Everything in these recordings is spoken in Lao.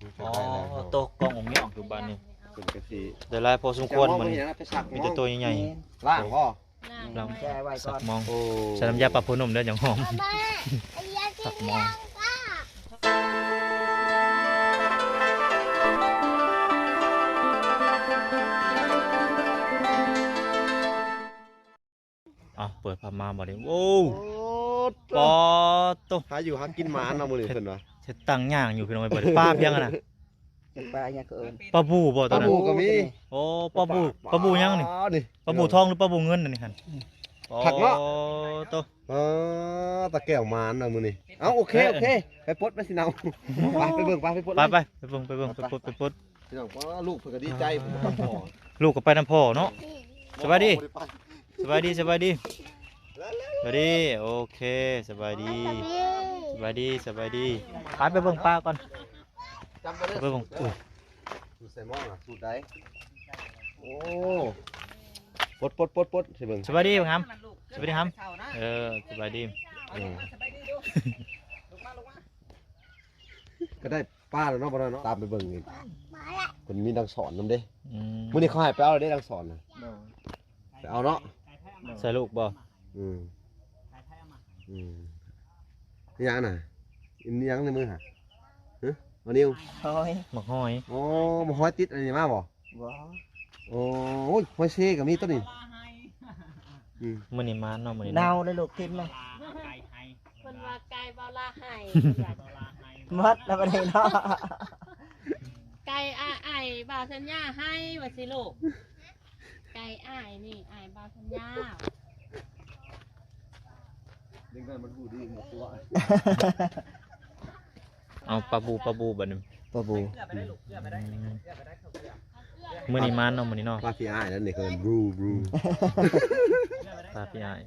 ອໍ ໂຕະກ້ອງອົງຍອງຢູ່ບ້ານນີ້ ເພິ່ນກໍຊິ ໄດ້ຫຼາຍພໍສົມຄວນ ຈະມອງ ມື້ນີ້ ເຫັນນະ ໄປສັກ ມີແຕ່ໂຕໃຫຍ່ໆ ແມ່ນ ລ້າງບໍ່? ລ້າງ ລ້າງ ແຊ່ໄວ້ກ່ອນ ສັກມອງ ໂອ້ ໃສ່ນ້ຳຢາປະພົວນົມເດີ້ ຈັ່ງຫອມ ສັກມອງ. ອ້າວ ເປີດພາບມາບັດນີ້ ໂອ້ ໂອ້ ປາໂຕ ຫາຢູ່ຫາກິນໝານເນາະ ມື້ນີ້ເພິ່ນວ່າ ເຮັດ ເຮັດຕັງຍ່າງຢູ່ ພີ່ນ້ອງເອີຍ ເປີດປາພຽງຫັ້ນນະ ປາຫຍັງເຂົາເອີ້ນ ປາບູບໍ່ ຕອນນັ້ນ ປາບູກໍມີ ໂອ້ ປາບູ ປາ ປາບູຫຍັງນີ້ ປານີ້ ປາບູທອງ ຫຼື ປາບູເງິນອັນນີ້ຫັ້ນ ອືມ ໂອ້ ຄັກເນາະ ໂຕ ເອີ ຕາແກ້ວໝານນະມື້ນີ້ ເອົ້າ ໂອເຄ ເອີ ໂອເຄ ໄປປົດ ໄປຊິເນົາ ໄປ ໄປເບິ່ງ ໄປ ໄປປົດ ໄປ ໄປ ໄປເບິ່ງ ໄປເບິ່ງ ໄປປົດ ໄປປົດ ພີ່ນ້ອງ ໂອ້ ລູກເພິ່ນກໍດີໃຈ ພໍ່ ລູກກໍໄປນຳພໍ່ເນາະ ສະບາຍດີ ສະບາຍດີ ສະບາຍດີ ສະບາຍດີ ໂອເຄ ສະບາຍດີ ສະບາຍດີ ສະບາຍດີ ໄປ ໄປເບິ່ງປາກ່ອນ ໄປເບິ່ງ ອຸ້ຍ ສູດໃສ່ໝໍ້ນະ ສູດໃດ ໂອ້ ປົດ ປົດ ປົດ ປົດ ໃສ່ເບິ່ງ ສະບາຍດີບັກຫຳ ສະບາຍດີຫຳ ເອີ ສະບາຍດີ ເອີ ກໍໄດ້ ປາແລ້ວເນາະ ບໍ່ໄດ້ເນາະ ຕາມໄປເບິ່ງອີກ ເພິ່ນມີດັງສອນນຳເດ້ ອືມ ມື້ນີ້ເຂົາໃຫ້ໄປເອົາເດ້ ດັງສອນນະ ໂດຍ ໄປເອົາເນາະ ໂດຍ ໃສ່ລູກບໍ່? ອືມ ອືມ ອີຫຍັງນະ? ອີຫຍັງໃນມືຫະ? ຮະ? ບໍ່ນິວ ຫອຍ ໝາກຫອຍ ໂອ້ ໝາກຫອຍຕິດອັນນີ້ມາບໍ່? ບໍ່ ໂອ້ຍ ຫອຍເຊກໍມີຕົວນີ້ ອືມ ມື້ນີ້ມາເນາະ ມື້ນີ້ເນາະ ເນົ່າເລີຍລູກ ຖິ້ມເລີຍ ເພິ່ນວ່າໄກ່ບ່າວລາໄຫ້ ໝົດແລ້ວບັດນີ້ເນາະ ໄກ່ອ້າຍ ອ້າຍບ່າວສັນຍາໄຫ້ວ່າຊີ້ລູກ ໄກ່ອ້າຍນີ້ ອ້າຍບ່າວສັນຍາ ເດັກນ້ອຍມັນຮູ້ດີໝົດຕົວ ເອົາປາບູ ປາບູບັດນີ້ ປາບູ ອືມ ມື້ນີ້ມາເນາະ ມື້ນີ້ເນາະ ປາພີ່ອ້າຍນັ້ນນີ້ເອີ້ນບຣູ ບຣູ ປາພີ່ອ້າຍ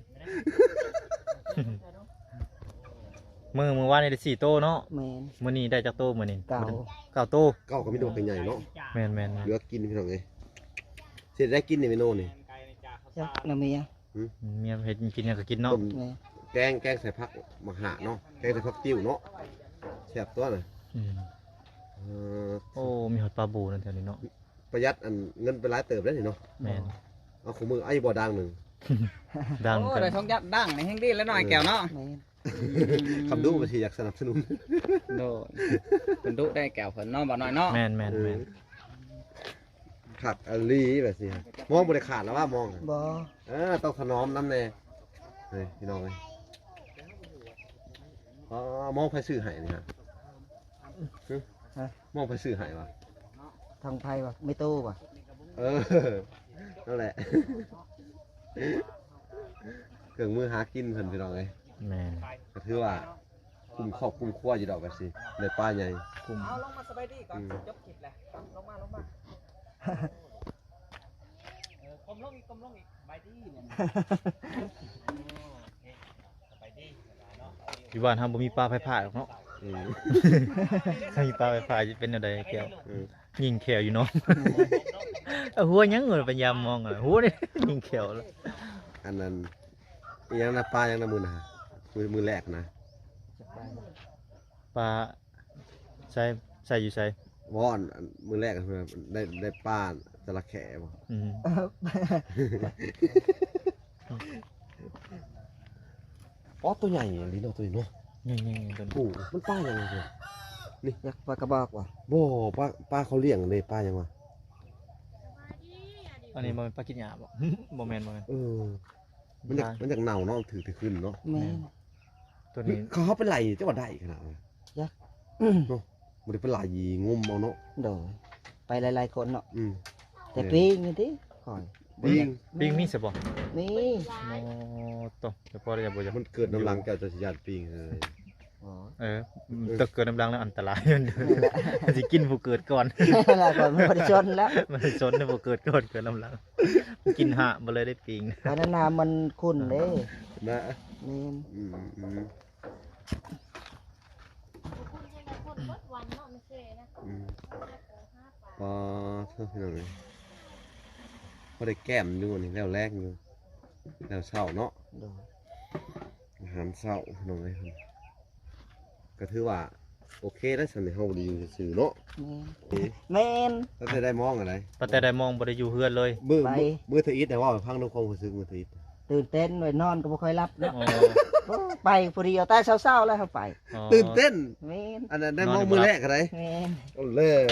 ມື້ ມື້ວານນີ້ໄດ້ສີ່ໂຕເນາະ ແມ່ນ ມື້ນີ້ໄດ້ຈັກໂຕມື້ນີ້? ເກົ້າ ເກົ້າໂຕ ເກົ້າກໍມີດອກໃຫຍ່ເນາະ ແມ່ນໆໆ ເຫຼືອກິນພີ່ນ້ອງເອີຍ ຊິໄດ້ກິນນີ້ເມນູນີ້ ຈັກນະເມຍ ຫືມ ເມຍເຮັດກິນຫຍັງກໍກິນເນາະ ຕົ້ມ ແມ່ນ ແກງ ແກງໃສ່ຜັກໝາກຫາເນາະ ແກງໃສ່ຜັກຕິ້ວເນາະ ແຊບຕົວນະ ອືມ ເອີ ໂອ້ ມີຮອດປາບູນຳແຖວນີ້ເນາະ ປະຢັດອັນເງິນໄປຫຼາຍເຕີບເດ້ນີ້ເນາະ ແມ່ນ ເອົາຄູ່ມື້ ເອົາຢູ່ບໍ່ດ່າງໜຶ່ງ ດ່າງ ໂອ້ ໄດ້ສອງຢ່າງ ດ່າງນີ້ແຮງດີແລ້ວເນາະ ເອີ ອ້າຍແກ້ວເນາະ ແມ່ນ ອືມ ຄຳດຸວ່າຊິຢາກສະໜັບສະໜູນ ໂດຍ ເພິ່ນດຸໄດ້ແກ້ວເພິ່ນເນາະ ບ່າວນ້ອຍເນາະ ແມ່ນໆໆ ເອີ ຄັກອີ່ຫຼີແບບນີ້ ມອງບໍ່ໄດ້ຂາດແລ້ວວ່າມອງ ບໍ່ ເອີ ຕ້ອງຖະໜອມນຳແດ່ ເຮີ້ຍ ພີ່ນ້ອງເອີຍ ອໍ ມອງໃຜຊື້ໃຫ້ນີ້ຮະ? ຮະ? ມອງໃຜຊື້ໃຫ້ວະ? ທາງໃຜວະ? ແມ່ຕູ້ວະ? ເອີ ນັ້ນແຫຼະ ເຄື່ອງມືຫາກິນເພິ່ນ ພີ່ນ້ອງເອີຍ ແມ່ນ ກໍຖືວ່າ ກຸ້ມຄອບກຸ້ມຄົວຢູ່ດອກ ແບບຊີ້ ໄດ້ປາໃຫຍ່ ກຸ້ມ ເອົາລົງມາສະບາຍດີກ່ອນ ອືມ ຈົບຄລິບແລ້ວ ລົງມາ ລົງມາ ເອີ ກົ້ມລົງອີກ ກົ້ມລົງອີກ ສະບາຍດີ ສະບາຍດີ ຢູ່ບ້ານເຮົາບໍ່ມີປາໄຟຟ້າດອກເນາະ ອືມ ຖ້າມີປາໄຟຟ້າຈະເປັນແນວໃດແກ້ວ ອືມ ຍິງແຂ້ວຢູ່ເນາະ ເອົາຫົວຫຍັງເອີຍ ໄປຍາມມອງ ຫົວນີ້ຍິງແຂ້ວ ອັນນັ້ນ ອີຫຍັງນະ ປາຫຍັງນະມື້ນະ ມື້ ມື້ແລກນະ ປາໃສ ໃສຢູ່ໃສ ບໍ່ ອັນ ອັນມື້ແລກນະ ໄດ້ ໄດ້ປາຈະລະແຂ້ບໍ່ ອືມ ອໍ ຕົວໃຫຍ່ອີ່ຫຼີເນາະ ຕົວນີ້ເນາະ ໃຫຍ່ໆ ຕົວນີ້ ໂອ້ ມັນປາຫຍັງນີ້ ນີ້ ຈັກ ປາກະບອກບໍ່? ບໍ່ ປາ ປາເຂົາລ້ຽງເດ້ ປາຫຍັງວະ ອັນນີ້ບໍ່ແມ່ນປາກິນຫຍ້າບໍ່? ບໍ່ແມ່ນ ບໍ່ແມ່ນ ເອີ ມັນຢາກ ມັນຢາກເນົ່າເນາະ ມັນຖືກແຕ່ຄືນເນາະ ແມ່ນ ຕົວນີ້ ເຂົາ ເຮົາໄປໄລ່ ຈະວ່າໄດ້ຂະໜາດນັ້ນ ຈັກ ເນາະ ບໍ່ໄດ້ໄປໄລ່ງົມເອົາເນາະ ໂດຍ ໄປຫຼາຍໆຄົນເນາະ ອືມ ແຕ່ ແມ່ນ ປີ້ງນີ້ຕິ ຂ້ອຍ ປີ້ງ ປີ້ງມີຊະບໍ່? ມີ ໂອ້ ໂຕ ແຕ່ພໍໄດ້ບໍ່ຢາກ ມັນເກີດນຳຫຼັງເຈົ້າ ເຈົ້າຊິຢ້ານປີ້ງເອີຍ ອໍ ເອີ ເອີ ແຕ່ເກີດນຳຫຼັງແລ້ວອັນຕະລາຍ ແມ່ນແຫຼະ ຊິກິນຜູ້ເກີດກ່ອນ ແລ້ວກໍມັນບໍ່ໄດ້ຊົນແລ້ວ ມັນໄດ້ຊົນຜູ້ເກີດກ່ອນ ເກີດນຳຫຼັງ ກິນຫາກບໍ່ເລີຍໄດ້ປີ້ງ ອັນນັ້ນນະມັນຂຸ້ນເດ້ ນະ ແມ່ນ ອືມ ອືມ ອືມ ອໍ ເອີ ພີ່ນ້ອງເອີຍ ພໍໄດ້ແກ້ມຢູ່ນີ້ ແລ້ວແລງຢູ່ ແລ້ວເຊົ້າເນາະ ໂດຍ ອາຫານເຊົ້າ ພີ່ນ້ອງເອີຍ ກໍຖືວ່າ ໂອເຄໄດ້ຊັ້ນ ເຮົາບໍ່ໄດ້ຢູ່ຊື່ໆເນາະ. ແມ່ນ ເອີ ແມ່ນ ຕັ້ງແຕ່ໄດ້ມອງຫັ້ນໃດ ຕັ້ງແຕ່ໄດ້ມອງບໍ່ໄດ້ຢູ່ເຮືອນເລີຍ. ມື້ ໄປ ມື້ ມື້ທຳອິດນະ ເວົ້າໃຫ້ຟັງດູຄວາມຮູ້ສຶກມື້ທຳອິດ. ຕື່ນເຕັ້ນເວີຍ ນອນກໍບໍ່ຄ່ອຍຫຼັບເນາະ. ອໍ ໂອ້ ໄປຜູ້ດຽວ ແຕ່ເຊົ້າໆແລ້ວເຮົາໄປ. ອໍ ຕື່ນເຕັ້ນ. ແມ່ນ ອັນນັ້ນໄດ້ມອງມື້ແລກຫັ້ນໃດ. ແມ່ນ ໂອ້ ແລ້ວ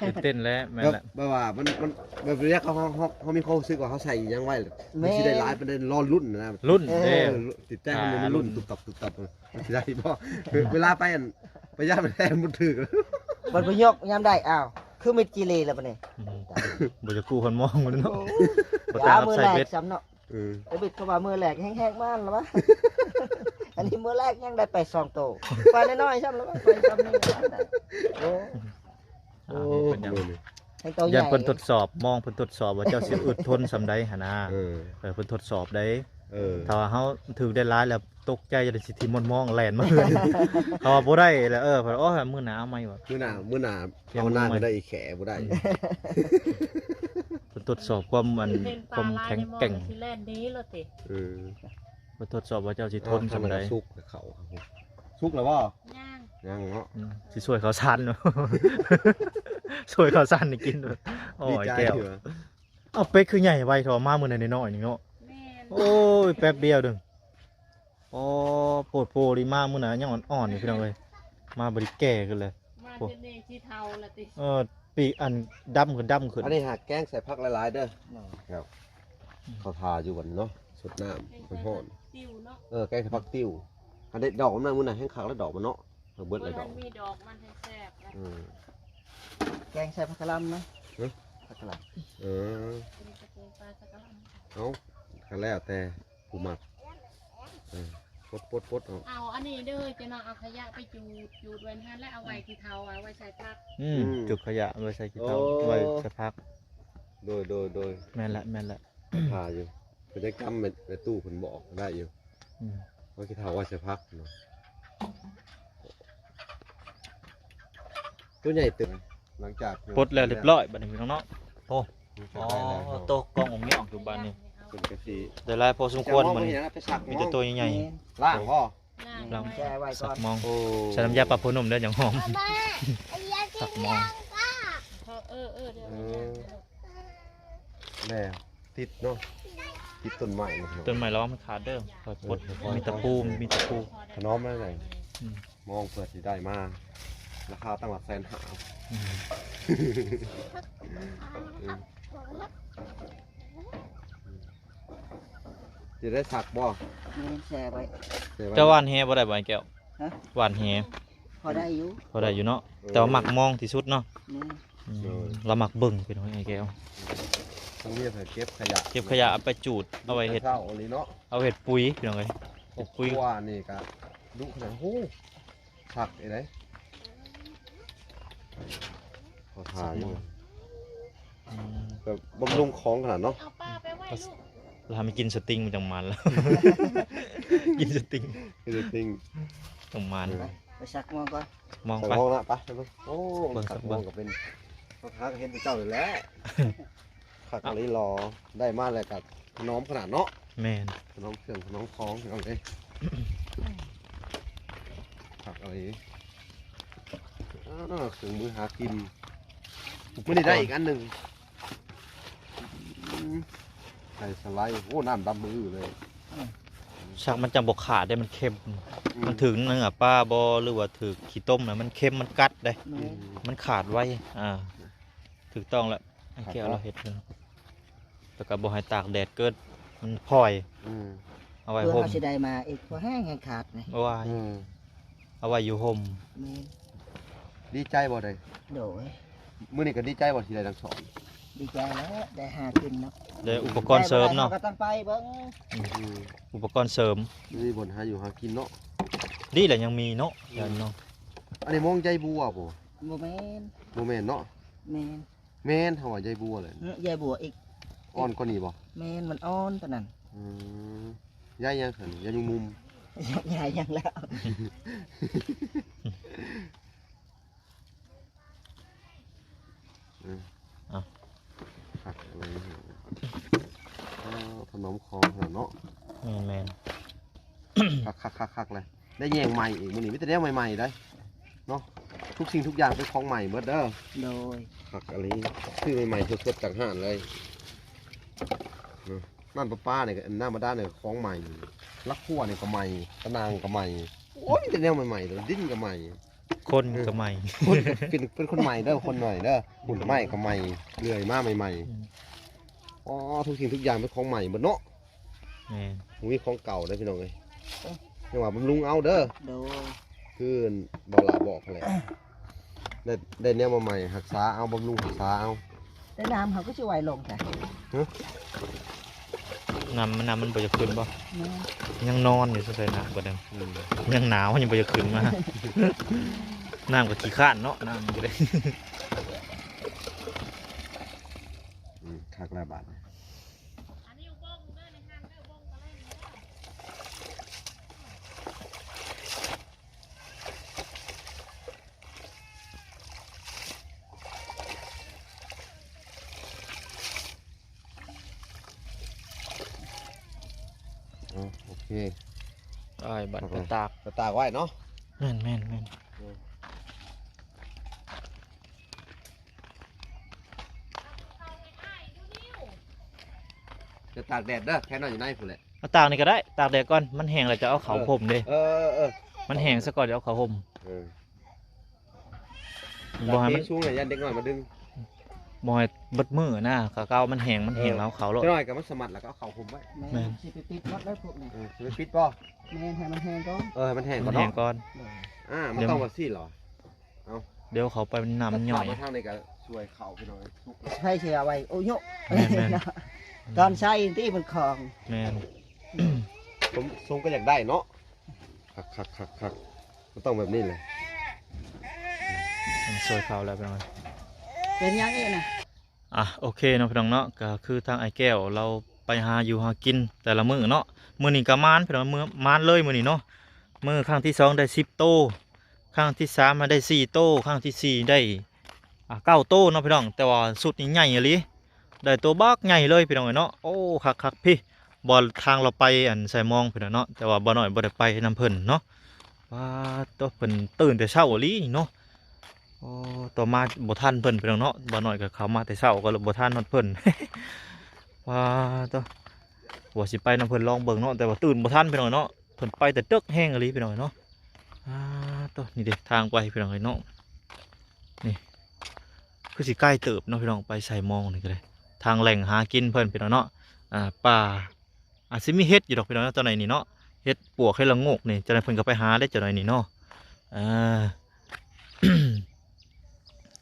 ຕື່ນເຕັ້ນແຫຼະ. ແມ່ນແຫຼະ ແບບ ແບບວ່າມັນ ມັນ ແບບເວລາເຮົາ ເຮົາ ເຮົາມີຄວາມຮູ້ສຶກວ່າເຮົາໃສ່ຫຍັງໄວ້ ມັນຊິໄດ້ຫຼາຍປານໃດ ລໍລຸ້ນນະ. ລຸ້ນເດ້ ເອີ ຈິດໃຈເຮົານີ້ມັນລຸ້ນ ອ່າ ຕຸບຕັບ ຕຸບຕັບ ມັນຊິໄດ້ບໍ່? ເວລາໄປອັນ ໄປຢາມແລງບໍ່ຖືກ ບັດໄປຍົກຍາມໃດ ອ້າວ ຄືມິດຈີ່ຫຼີ່ແລ້ວບັດນີ້. ອືມ ບໍ່ຢາກກູ້ຄົນມອງມັນເນາະ. ໂອ້ ບໍ່ກ້າຮັບໃສ່ເບັດຊ້ຳເນາະ. ເອີ ໄອ້ບິດເຂົາວ່າມື້ແລກແຮງໆມາແລ້ວວະ ອັນນີ້ມື້ແລກຍັງໄດ້ໄປສອງໂຕ ໄປນ້ອຍໆຊ້ຳແລ້ວວະ ໄປຊ້ຳນີ້. ໂອ້ ໂອ້ ເປັນຫຍັງ ຍັງໂຕໃຫຍ່ ຢ້ານເພິ່ນທົດສອບ ມອງເພິ່ນທົດສອບວ່າເຈົ້າຊິອຶດທົນສ່ຳໃດຫັ້ນນາ. ເອີ ເອີ ເພິ່ນທົດສອບໄດ໋. ເອີ ຖ້າວ່າເຮົາຖືກໄດ້ຫຼາຍແລ້ວຕົກໃຈ ຈະໄດ້ຊິຖິ້ມໝົດມອງແລ່ນມາເຮືອນ. ເຂົາວ່າບໍ່ໄດ້ແລ້ວ. ເອີ ເພິ່ນ ໂອ້ຍ ມື້ໜ້າເອົາໃໝ່ວ່າ ມື້ໜ້າ ມື້ໜ້າ ພຽງ ພາວນາ ມື້ໃໝ່ ກໍໄດ້ອີແຂບໍ່ໄດ້. ອືມ ເພິ່ນທົດສອບຄວາມ ອັນ ຄວາມແຂງແກ່ງ ເພິ່ນເປັນປາຫຼາຍໃນໝອງ ຊິແລ່ນໜີໂລດຕິ. ເອີ ເພິ່ນທົດສອບວ່າເຈົ້າຊິທົນສ່ຳໃດ. ເອົາ ທາງນັ້ນກໍສຸກ ເຂົ້າ ສຸກແລ້ວບໍ່? ຍັງ ຍັງເນາະ. ອືມ ຊິຊ່ວຍເຂົ້າສານ ຊ່ວຍເຂົ້າສານໃຫ້ກິນ. ໂອ້ຍ ແກ້ວ ເອົາ ເປັດຄືໃຫຍ່ໄວແທ້ ມາມື້ນັ້ນນ້ອຍໆໜຶ່ງເນາະ. ແມ່ນ ໂອ້ຍ ແປັບດຽວໜຶ່ງ. ອໍ ໂພດໂພດີ ມາມື້ໜ້າຍັງອ່ອນໆຢູ່ ພີ່ນ້ອງເອີຍ ມາບໍ່ໄດ້ແກ່ຂຶ້ນເລີຍ. ມາເທື່ອນີ້ຊິເຖົ້າລະຕິ. ເອີ ປີກອັນດຳຂຶ້ນ ດຳຂຶ້ນ. ອັນນີ້ຫາແກງໃສ່ຜັກຫຼາຍໆເດີ. ແມ່ນ ເຂົ້າຖ້າຢູ່ບັດນີ້ເນາະ ສົດນ້ຳຮ້ອນໆ. ຕິວເນາະ. ເອີ ແກງໃສ່ຜັກຕິວ ອັນເດັດດອກມັນນະ ມື້ນັ້ນແຮງຄັກແລ້ວ ດອກມັນເນາະ ເພິ່ນເບິດແລ້ວດອກ. ມັນມີດອກມັນແຊບໆນະ. ອືມ ແກງໃສ່ຜັກກະຫຼໍ່ານະ. ຮະ ຜັກກະຫຼໍ່າ. ເອີ ອັນນີ້ກະເປັນປາສັກກະຫຼໍ່າ. ເອົ້າ ກໍແລ້ວແຕ່ ຜູ້ມັກ. ເອີ ປົດໆໆ ເອົາ ເອົາອັນນີ້ເດີ ຈະນອນເອົາຂະຫຍະໄປຈູດ ຈູດໄວ້ຫັ້ນ ແລ້ວເອົາໄວ້ຂີ້ເຖົ້າ ເອົາໄວ້ໃສ່ຜັກ. ອືມ ອືມ ຈູດຂະຫຍະໄວ້ໃສ່ຂີ້ເຖົ້າ. ໂອ້ ໄວ້ໃສ່ຜັກ. ໂດຍ ໂດຍ ໂດຍ ແມ່ນລະ ແມ່ນລະ. ຖ້າຢູ່ ເພິ່ນຍັງຈຳແມ່ຕູ້ເພິ່ນບອກໄດ້ຢູ່. ອືມ ໄວ້ຂີ້ເຖົ້າ ໄວ້ໃສ່ຜັກເນາະ. ຕົວໃຫຍ່ເຕີບ ຫຼັງຈາກປົດແລ້ວຮຽບຮ້ອຍບັດນີ້ ພີ່ນ້ອງເນາະ. ໂອ້ ອໍ ໂຕກອງອອກຍອກຢູ່ບາດນີ້ ເພິ່ນກໍຊິໄດ້ຫຼາຍພໍສົມຄວນ. ມື້ນີ້ໄປສັກ ມີແຕ່ໂຕໃຫຍ່ໆ. ລ້າງບໍ່? ລ້າງ ລ້າງ ແຊ່ໄວ້ກ່ອນ ສັກມອງ. ໂອ້ ໃສ່ນ້ຳຢາປາໂພນົມເດີ ຈັ່ງຫອມ. ສັກມອງ. ເອີ ເອີ ເອີ ດຽວ ເອີ ແລ້ວ ຕິດເນາະ ຕິດຕົ້ນໄມ້ເນາະ. ຕົ້ນໄມ້ລະວັງມັນຂາດເດີ ຄ່ອຍປົດ. ເອີ ມີຕະປູ ມີຕະປູ ຖະໜອມໄວ້. ອືມ ມອງເພື່ອຊິໄດ້ມາ ລາຄາຕັ້ງຫຼັກແສນຫ້າ. ອືມ ເອີ ຊິໄດ້ສັກບໍ່? ແມ່ນ ແຊ່ໄວ້. ແຊ່ໄວ້. ເຈົ້າຫວ່ານແຫບໍ່ໄດ້ບໍ່ ອ້າຍແກ້ວ? ຮະ? ຫວ່ານແຫ ພໍໄດ້ຢູ່ ພໍໄດ້ຢູ່ເນາະ. ເອີ ແຕ່ວ່າມັກມອງທີ່ສຸດເນາະ. ແມ່ນ ອືມ ໂດຍ ລາວມັກເບິ່ງ ພີ່ນ້ອງ ອ້າຍແກ້ວ. ຕ້ອງມີໃຜເກັບຂະຫຍະ ເກັບຂະຫຍະເອົາໄປຈູດ ເອົາໄວ້ເຮັດ ເຊົ້າອີ່ຫຼີເນາະ ເອົາເຮັດປຸຍ ພີ່ນ້ອງເອີຍ. ເຮັດປຸຍ ຄອບຄົວນີ້ກະດຸຂະໜາດ. ໂອ້ ຄັກອີ່ໃດ ຂໍທານຢູ່. ອືມ ແບບບຳລຸງຂອງຂະໜາດເນາະ. ເອົາປາໄປໄວ້ລູກ ລາວໃຫ້ມັນກິນສະຕິງມັນຈັ່ງມັນລະ ກິນສະຕິງ ກິນສະຕິງຈັ່ງມັນ. ເອີ ໄປສັກມອງກ່ອນ ມອງໄປ ມອງລະ ໄປ. ໂອ້ ເບິ່ງ ສັກມອງກໍເປັນ ເຮົາຫາກໍເຫັນແຕ່ເຈົ້ານີ້ແຫຼະ. ຄັກອີ່ຫຼີຫຼໍ ໄດ້ມາແລ້ວກໍຖະໜອມຂະໜາດເນາະ. ແມ່ນ ຖະໜອມເຄື່ອງຖະໜອມຂອງ ພີ່ນ້ອງເອີຍ. ຄັກອີ່ຫຼີ ອ່າ ເຄື່ອງມືຫາກິນ. ມື້ນີ້ໄດ້ອີກອັນໜຶ່ງ ອືມ ໄກ່ສະໄລ. ໂອ້ ນ້ຳດຳມື້ອື່ເລີຍ. ສັກມັນຈັ່ງບໍ່ຂາດເດ້ ມັນເຄັມ. ອືມ ມັນຖືກເນື້ອປາບໍ່ ຫຼືວ່າຖືກຂີ້ຕົມນະ ມັນເຄັມ ມັນກັດເດ້. ແມ່ນ ມັນຂາດໄວ. ອ່າ ຖືກຕ້ອງແລ້ວ ອ້າຍແກ້ວລາວເຮັດເລີຍ. ແລ້ວກໍບໍ່ໃຫ້ຕາກແດດເກີດ ມັນພອຍ. ອືມ ເອົາໄວ້ຫົ່ມ ເພື່ອເຮົາຊິໄດ້ມາອີກ ພໍແຮງແຮງຂາດນີ້. ໂອ້ຍ ອືມ ເອົາໄວ້ຢູ່ຫົ່ມ. ແມ່ນ ດີໃຈບໍ່ໄດ້? ໂດຍ ມື້ນີ້ກໍດີໃຈບໍ່ທີ່ໄດ້ທັງສອງ? ດີໃຈແລ້ວ ໄດ້ຫາກິນເນາະ ໄດ້ອຸປະກອນເສີມເນາະ. ໄດ້ບໍ່ໄດ້ເຮົາກໍຕ້ອງໄປເບິ່ງ. ອືມ ອືມ ອຸປະກອນເສີມ ມີບ່ອນຫາຢູ່ຫາກິນເນາະ. ດີແຫຼະຍັງມີເນາະ. ອືມ ເນາະ ອັນນີ້ມອງໃຍບົວບໍ່? ບໍ່ແມ່ນ ບໍ່ແມ່ນເນາະ. ແມ່ນ ແມ່ນ ເຮົາວ່າໃຍບົວແຫຼະ. ເອີ ໃຍບົວອີກ ອ່ອນກວ່ານີ້ບໍ່? ແມ່ນ ມັນອ່ອນປານນັ້ນ. ອືມ ໃຍຫຍັງຊັ້ນ? ໃຍແມງມຸມ ໃຍຫຍັງແລ້ວ. ເອີ ເອົາ ຄັກເລີຍ. ເອີ ຂະໜົມຂອງເນາະ. ແມ່ນໆ ຄັກໆໆໆເລີຍ. ໄດ້ແຍງໃໝ່ອີກ ມື້ນີ້ມີແຕ່ແນວໃໝ່ໆໄດ໋ເນາະ. ທຸກສິ່ງທຸກຢ່າງເປັນຂອງໃໝ່ໝົດເດີ. ໂດຍ. ຄັກອີ່ຫຼີ ຊື້ໃໝ່ໆ ສົດໆ ຈາກຮ້ານເລີຍ. ນະ ນ້ຳປະປານີ້ກໍ ນ້ຳບາດານນີ້ກໍຂອງໃໝ່, ຫຼັກຄົວນີ້ກໍໃໝ່, ຕະໜ່າງກໍໃໝ່. ໂອ້ຍ ມີແຕ່ແນວໃໝ່ໆ ເລີຍ, ດິນກໍໃໝ່, ຄົນກໍໃໝ່. ເອີ ຄົນກໍເປັນ ເປັນຄົນໃໝ່ເດີ, ຄົນໃໝ່ເດີ, ຫຸ້ນໄມ້ກໍໃໝ່, ເລື່ອຍມາໃໝ່ໆ. ອືມ. ອໍ ທຸກສິ່ງທຸກຢ່າງເປັນຂອງໃໝ່ໝົດເນາະ. ແມ່ນ. ບໍ່ມີຂອງເກົ່າເດີພີ່ນ້ອງເອີຍ. ເອີ ຍັງວ່າບຳລຸງເອົາເດີ. ໂດຍ. ຄືບ່າວຫຼ້າບອກຫັ້ນແຫຼະ, ໄດ້ ໄດ້ແນວມາໃໝ່ ຮັກສາເອົາ, ບຳລຸງຮັກສາເອົາ. ແຕ່ນ້ຳເຮົາກໍຊິໄຫວລົງແທ້. ຮະ? ນ້ຳ ນ້ຳມັນບໍ່ຢາກຂຶ້ນບໍ່? ແມ່ນ. ຍັງນອນຢູ່ ສົງໄສນ້ຳກໍໄດ້. ອືມ. ຍັງໜາວ ຍັງບໍ່ຢາກຂຶ້ນມາ. ນ້ຳກໍຂີ້ຄ້ານເນາະ, ນ້ຳມັນກໍໄດ້. ອືມ ຄັກແລ້ວບາດນີ້. ອໍ ໂອເຄ. ອ້າຍ ບັດໄປຕາກ ໄປຕາກໄວ້ເນາະ. ແມ່ນໆໆ. ຈະຕາກແດດເດີ, ແຄ່ນອນຢູ່ໃນພຸ້ນແຫຼະ. ເອົາຕາກນີ້ກໍໄດ້, ຕາກແດດກ່ອນ, ມັນແຫ້ງແລ້ວຈະເອົາເຂົ້າຫົ່ມເດ້. ເອີ ເອີ ເອີ ມັນແຫ້ງຊະກ່ອນ ຈະເອົາເຂົ້າຫົ່ມ. ເອີ ບໍ່ໃຫ້ມັນ ຕາກເຄງສູງແລ້ວ ຢ້ານເດັກນ້ອຍມາດຶງ. ບໍ່ໃຫ້ເບິດມື້ນະ, ກະເອົາມັນແຫ້ງ ມັນແຫ້ງ ເອີ ເອົາເຂົ້າໂລດ. ຈັກໜ້ອຍກໍມັນສະໝັດ ແລ້ວກໍເອົາເຂົ້າຫົ່ມໄວ້. ແມ່ນ ແມ່ນ. ຊິໄປປິດໝົດເລີຍພວກນີ້. ເອີ ຊິໄປປິດບໍ່? ແມ່ນ ໃຫ້ມັນແຫ້ງກ່ອນ. ເອີ ໃຫ້ມັນແຫ້ງກ່ອນເນາະ. ມັນແຫ້ງກ່ອນ. ເອີ ອ່າ ມັນຕ້ອງແບບຊີ້ເຫລອ? ເອົາ ດຽວເຂົາໄປນຳຍ່ອຍ. ມາທາງນີ້ກໍຊ່ວຍເຂົ້າພີ່ນ້ອງ. ໃຜຊິເອົາໄວ້ ໂອ້ໂຍ. ແມ່ນໆ. ຕອນໃຊ້ຕິມັນຂອງ. ແມ່ນ. ສົມ ສົມກໍຢາກໄດ້ເນາະ. ຄັກໆໆໆ ມັນຕ້ອງແບບນີ້ແຫຼະ. ຊ່ວຍເຂົາແລ້ວພີ່ນ້ອງ. ເປັນຫຍັງອີກນະ? ອ່ະ ໂອເຄເນາະພີ່ນ້ອງເນາະ, ກໍຄືທາງອ້າຍແກ້ວລາວໄປຫາຢູ່ຫາກິນແຕ່ລະມື້ເນາະ. ມື້ນີ້ກໍໝານພີ່ນ້ອງ, ມື້ ໝານເລີຍມື້ນີ້ເນາະ. ມື້ຄັ້ງທີສອງໄດ້ສິບໂຕ, ຄັ້ງທີສາມມາໄດ້ສີ່ໂຕ, ຄັ້ງທີສີ່ໄດ້ ອ່າ ເກົ້າໂຕເນາະພີ່ນ້ອງ. ແຕ່ວ່າຊຸດນີ້ໃຫຍ່ອີ່ຫຼີ, ໄດ້ໂຕບັກໃຫຍ່ເລີຍພີ່ນ້ອງເອີຍເນາະ. ໂອ້ ຄັກໆ ພີ້ ບ່ອນທາງລາວໄປ ອັນ ສາຍມອງພຸ້ນນະເນາະ, ແຕ່ວ່າບ່າວນ້ອຍບໍ່ໄດ້ໄປນຳເພິ່ນເນາະ. ປາດໂທ້ ເພິ່ນຕື່ນແຕ່ເຊົ້າອີ່ຫຼີເນາະ. ໂອ້ ຕໍ່ມາບໍ່ທັນເພິ່ນພີ່ນ້ອງເນາະ, ບ່າວນ້ອຍກໍເຂົ້າມາແຕ່ເຊົ້າ ກໍເລີຍບໍ່ທັນຮອດເພິ່ນ. ປາດໂທ້ ວ່າຊິໄປນຳເພິ່ນລອງເບິ່ງເນາະ, ແຕ່ວ່າຕື່ນບໍ່ທັນພີ່ນ້ອງເນາະ, ເພິ່ນໄປແຕ່ເດິກແຮງອີ່ຫຼີພີ່ນ້ອງເນາະ. ປາດໂທ້ ນີ້ເດ້ທາງໄປພີ່ນ້ອງເອີຍເນາະ. ນີ້ຄືຊິໃກ້ເຕີບເນາະພີ່ນ້ອງ, ໄປສາຍມອງນີ້ກໍໄດ້ ທາງແຫຼ່ງຫາກິນເພິ່ນພີ່ນ້ອງເນາະ. ອ່າ ປ່າ ອາດຊິມີເຫັດຢູ່ດອກພີ່ນ້ອງເນາະ ເຈົ້າໜ້ອຍນີ້ເນາະ, ເຫັດປວກ ເຫັດລະໂງກນີ້ ເຈົ້າໜ້ອຍເພິ່ນກໍໄປຫາເດ້ ເຈົ້າໜ້ອຍນີ້ເນາະ. ເອີ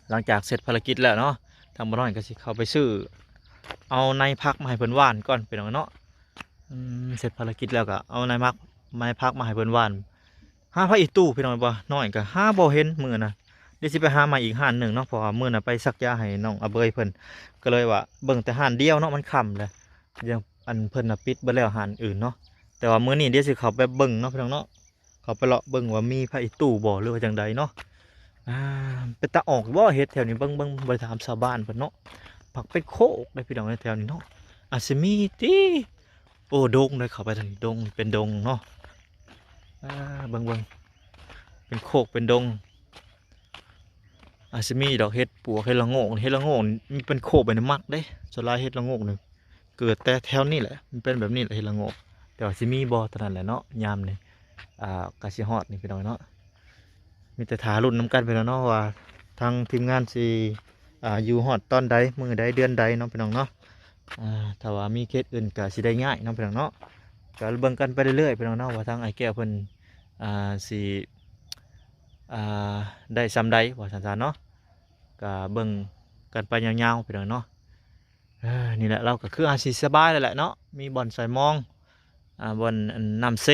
ຫຼັງຈາກເສັດພາລະກິດແລ້ວເນາະ, ທາງບ່າວນ້ອຍກໍຊິເຂົ້າໄປຊື້ເອົາໃນຜັກມາໃຫ້ເພິ່ນຫວ່ານກ່ອນພີ່ນ້ອງເນາະ. ອືມ ເສັດພາລະກິດແລ້ວກໍເອົາໃນໝາກ ໃນຜັກມາໃຫ້ເພິ່ນຫວ່ານ. ຫາຜັກອີ່ຕູ່ພີ່ນ້ອງ ບ່າວນ້ອຍກໍຫາບໍ່ເຫັນມື້ນະ. ດຽວຊິໄປຫາໃໝ່ອີກຮ້ານໜຶ່ງເນາະ, ເພາະວ່າມື້ນະໄປສັກຢາໃຫ້ນ້ອງອາເບີຍເພິ່ນ, ກໍເລີຍວ່າເບິ່ງແຕ່ຮ້ານດຽວເນາະ, ມັນຄ່ຳແລ້ວ. ຍັງ ອັນ ເພິ່ນນະປິດເບິດແລ້ວຮ້ານອື່ນເນາະ. ແຕ່ວ່າມື້ນີ້ດຽວຊິເຂົ້າໄປເບິ່ງເນາະພີ່ນ້ອງເນາະ, ເຂົ້າໄປເລາະເບິ່ງວ່າມີຜັກອີ່ຕູ່ບໍ່ ຫຼືວ່າຈັ່ງໃດເນາະ. ອ່າ ເປັນຕາອອກບໍ່ເຫັດແຖວນີ້? ເບິ່ງໆ ບໍ່ໄດ້ຖາມຊາວບ້ານເພິ່ນເນາະ. ຜັກເປັດໂຄກເດ້ພີ່ນ້ອງເອີຍ ແຖວນີ້ເນາະ, ອາດຊິມີຕິ. ໂອ້ ດົງເດ້, ເຂົ້າໄປທາງນີ້ ດົງ ເປັນດົງເນາະ. ອ່າ ເບິ່ງໆ ເປັນໂຄກເປັນດົງ. ອາດຊິມີດອກເຫັດປວກ ເຫັດລະໂງກ, ເຫັດລະໂງກນີ້ມັນເປັນໂຄກໄປໃນໝັກເດ້. ສ່ວນຫຼາຍເຫັດລະໂງກນີ້ເກີດແຕ່ແຖວນີ້ແຫຼະ, ມັນເປັນແບບນີ້ແຫຼະເຫັດລະໂງກ. ແຕ່ວ່າຊິມີບໍ່ເທົ່ານັ້ນແຫຼະເນາະ ຍາມນີ້. ອ່າ ກະຊິຮອດນີ້ພີ່ນ້ອງເນາະ, ມີແຕ່ຖ້າລຸ້ນນຳກັນພີ່ນ້ອງເນາະ ວ່າທາງທີມງານຊິ ອ່າ ຢູ່ຮອດຕອນໃດ ມື້ໃດ ເດືອນໃດເນາະພີ່ນ້ອງເນາະ. ອ່າ ຖ້າວ່າມີເຂດອື່ນກະຊິໄດ້ຍ້າຍເນາະພີ່ນ້ອງເນາະ. ກະເບິ່ງກັນໄປເລື້ອຍໆ ພີ່ນ້ອງເນາະ ວ່າທາງອ້າຍແກ້ວເພິ່ນ ອ່າ ຊິ ອ່າ ໄດ້ສ່ຳໃດ ວ່າຊັ້ນໆເນາະ. ກະເບິ່ງກັນໄປຍາວໆ ພີ່ນ້ອງເນາະ. ເອີ ນີ້ແຫຼະ ລາວກໍຄືອາຊີບສະບາຍແລ້ວແຫຼະເນາະ, ມີບ່ອນສາຍມອງ ອ່າ ບ່ອນ ອັນ ນ້ຳເຊ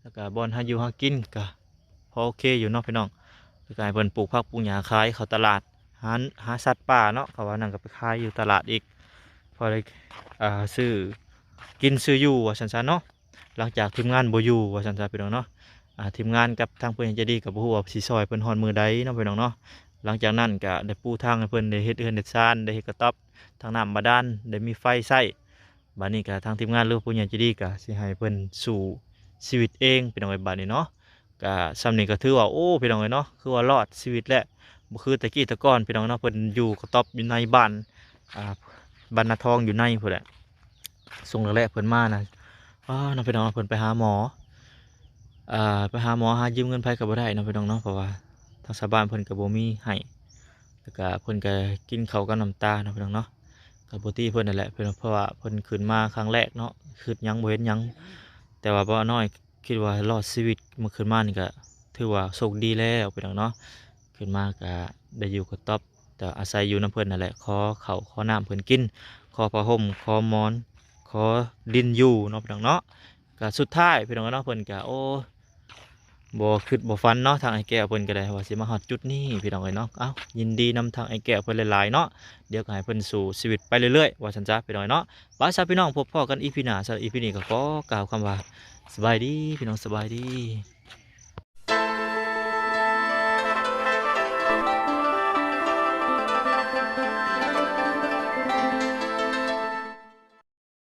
ແລ້ວກໍບ່ອນຫາຢູ່ຫາກິນກໍພໍໂອເຄຢູ່ເນາະພີ່ນ້ອງ. ແລ້ວກໍໃຫ້ເພິ່ນປູກຜັກປູກຫຍ້າຂາຍເຂົ້າຕະຫຼາດ, ຫາ ຫາສັດປ່າເນາະ, ເຂົາວ່ານັ້ນກໍໄປຂາຍຢູ່ຕະຫຼາດອີກ, ພໍໄດ້ ອ່າ ຊື້ກິນຊື້ຢູ່ວ່າຊັ້ນໆເນາະ. ຫຼັງຈາກທີມງານບໍ່ຢູ່ວ່າຊັ້ນຊະພີ່ນ້ອງເນາະ, ອ່າ ທີມງານກັບທາງຜູ້ໃຫຍ່ໃຈດີກໍບໍ່ຮູ້ວ່າຊິຊ່ອຍເພິ່ນຮອດມື້ໃດເນາະພີ່ນ້ອງເນາະ. ຫຼັງຈາກນັ້ນກໍໄດ້ປູທາງໃຫ້ເພິ່ນ, ໄດ້ເຮັດເຮືອນເຮັດຊານ, ໄດ້ເຮັດກະຕ໊ອບ, ທັງນ້ຳບາດານ, ໄດ້ມີໄຟໃຊ້. ບາດນີ້ກໍທາງທີມງານ ຫຼື ຜູ້ໃຫຍ່ໃຈດີກໍຊິໃຫ້ເພິ່ນສູ້ຊີວິດເອງ ພີ່ນ້ອງເອີຍ ບາດນີ້ເນາະ. ກະຊ່ຳນີ້ກະຖືວ່າ ໂອ້ ພີ່ນ້ອງເອີຍເນາະ ຄືວ່າລອດຊີວິດແຫຼະ ບໍ່ຄືແຕ່ກີ້ແຕ່ກ່ອນ ພີ່ນ້ອງເນາະ. ເພິ່ນຢູ່ກະຕ໊ອບຢູ່ໃນບ້ານ ອ່າ ບ້ານນາທອງຢູ່ໃນພຸ້ນແຫຼະ. ຊ່ວງແລກໆເພິ່ນມານະ ອ້າ ເນາະ ພີ່ນ້ອງເນາະ ເພິ່ນໄປຫາໝໍ ອ່າ ໄປຫາໝໍຫາຢືມເງິນໃຜກະບໍ່ໄດ້ເນາະ ພີ່ນ້ອງເນາະ ເພາະວ່າທາງຊາວບ້ານເພິ່ນກະບໍ່ມີໃຫ້ ແລ້ວກະເພິ່ນກະກິນເຂົ້າກັບນ້ຳຕາເນາະ ພີ່ນ້ອງເນາະ. ກະບໍ່ຕິເພິ່ນຫັ້ນແຫຼະ ເພາະວ່າເພິ່ນຂຶ້ນມາຄັ້ງແລກເນາະ ຄຶດຫຍັງບໍ່ເຫັນຫຍັງ ແຕ່ວ່າບໍ່ນ້ອຍ ຄິດວ່າລອດຊີວິດມື້ຂຶ້ນມານີ້ກະຖືວ່າໂຊກດີແລ້ວ ພີ່ນ້ອງເນາະ. ຂຶ້ນມາກະໄດ້ຢູ່ກະຕ໊ອບ ກະອາໄສຢູ່ນຳເພິ່ນຫັ້ນແຫຼະ ຂໍເຂົ້າຂໍນ້ຳເພິ່ນກິນ ຂໍຜ້າຫົ່ມ ຂໍໝອນ ຂໍດິນຢູ່ເນາະ ພີ່ນ້ອງເນາະ. ກະສຸດທ້າຍ ພີ່ນ້ອງເນາະ ເພິ່ນກະ ໂອ້ ບໍ່ຄິດບໍ່ຝັນເນາະ ທາງອ້າຍແກ້ວເພິ່ນກະໄດ້ວ່າຊິມາຮອດຈຸດນີ້ ພີ່ນ້ອງເອີຍເນາະ. ເອົ້າ ຍິນດີນຳທາງອ້າຍແກ້ວເພິ່ນຫຼາຍໆເນາະ ດຽວກະໃຫ້ເພິ່ນສູ້ຊີວິດໄປເລື້ອຍໆ ວ່າຊັ້ນຊະ ພີ່ນ້ອງເນາະ. ໄປຊະ ພີ່ນ້ອງ ພົບພໍ້ກັນອີພີໜ້າ ສຳລັບອີພີນີ້ກະຂໍກ່າວຄຳວ່າ ສະບາຍດີ ພີ່ນ້ອງ ສະບາຍດີ.